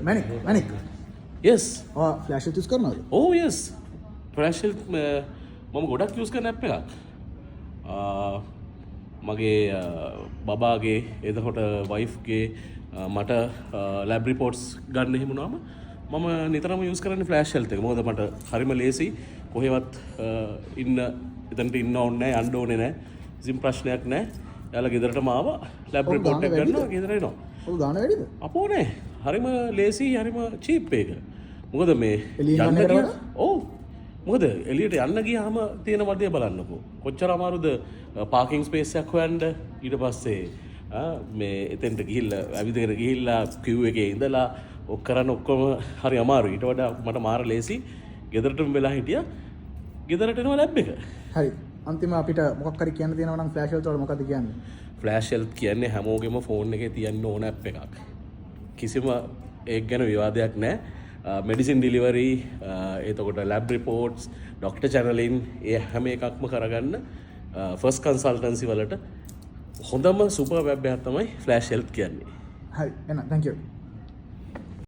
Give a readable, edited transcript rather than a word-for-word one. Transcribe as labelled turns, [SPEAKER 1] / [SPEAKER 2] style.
[SPEAKER 1] මැනික්, මැනික්.
[SPEAKER 2] Yes.
[SPEAKER 1] ඔයා flash health use කරනවද?
[SPEAKER 2] ඔව්, යස්, ෆ්ලෑෂ් හෙල්ත් මම ගොඩක් යූස් කරන ඇප් එකක්. මගේ බබාගේ, එතකොට වයිෆ්ගේ, මට ලැබ් රිපෝට්ස් ගන්න එහෙම වුණාම මම නිතරම යූස් කරන්නේ ෆ්ලෑෂ් හෙල්ත් එක. මොකද මට හරිම ලේසි. කොහෙවත් ඉන්න එතනට ඉන්න ඕනේ නැහැ, යන්න ඕනේ නැහැ. කිසිම ප්‍රශ්නයක් නැහැ. එයාලා ගෙදරටම ආවා, ලැබ්
[SPEAKER 1] ඔව්,
[SPEAKER 2] රිපෝට්
[SPEAKER 1] ගාන
[SPEAKER 2] එක ගන්නවා,
[SPEAKER 1] වැඩිද?
[SPEAKER 2] ගෙදර එනවා.
[SPEAKER 1] ඔව්, ගාන වැඩිද?
[SPEAKER 2] අපෝ නෑ, හරිම ලේසි, හරිම චීප් එක. මොකද මේ
[SPEAKER 1] එළියෙන්
[SPEAKER 2] යන්න
[SPEAKER 1] ගන්න එකට
[SPEAKER 2] ගියා
[SPEAKER 1] වඩා?
[SPEAKER 2] ඔව්, මොකද එළියට යන්න ගියාම තියෙන වදය බලන්නකෝ. කොච්චර අමාරුද පාකින් ස්පේස් එකක් හොයන්න. ඊට පස්සේ මේ එතෙන්ට ගිහිල්ලා, ඇවිදගෙන ගිහිල්ලා, කියු එකේ ඉඳලා ඔක් කරන්න ඔක්කොම හරි අමාරුයි. ඊට වඩා මට මාර ලේසි. ගෙදරටම වෙලා හිටියා. ගෙදරට එනවා ලැබ් එක.
[SPEAKER 1] හරි, අන්තිම අපිට මොකක් හරි කියන්න තියෙනවා නම් ෆ්ලෑෂ් හෙල්ත් වල මොකද්ද කියන්නේ?
[SPEAKER 2] ෆ්ලෑෂ් හෙල්ත් කියන්නේ හැමෝගෙම ෆෝන් එකේ තියන්න ඕන ඇප් එකක්. කිසිම ඒක ගැන විවාදයක් නෑ. මෙඩිසින් ඩිලිවරි, එතකොට ලැබ් රිපෝට්ස්, ඩොක්ටර් චැනලින්, ඒ හැම එකක්ම කරගන්න ෆස්ට් කන්සල්ටන්සි වලට හොඳම සුපර් වෙබ් එකක් තමයි ෆ්ලෑෂ් හෙල්ත් කියන්නේ.
[SPEAKER 1] හරි, එහෙනම් thank you.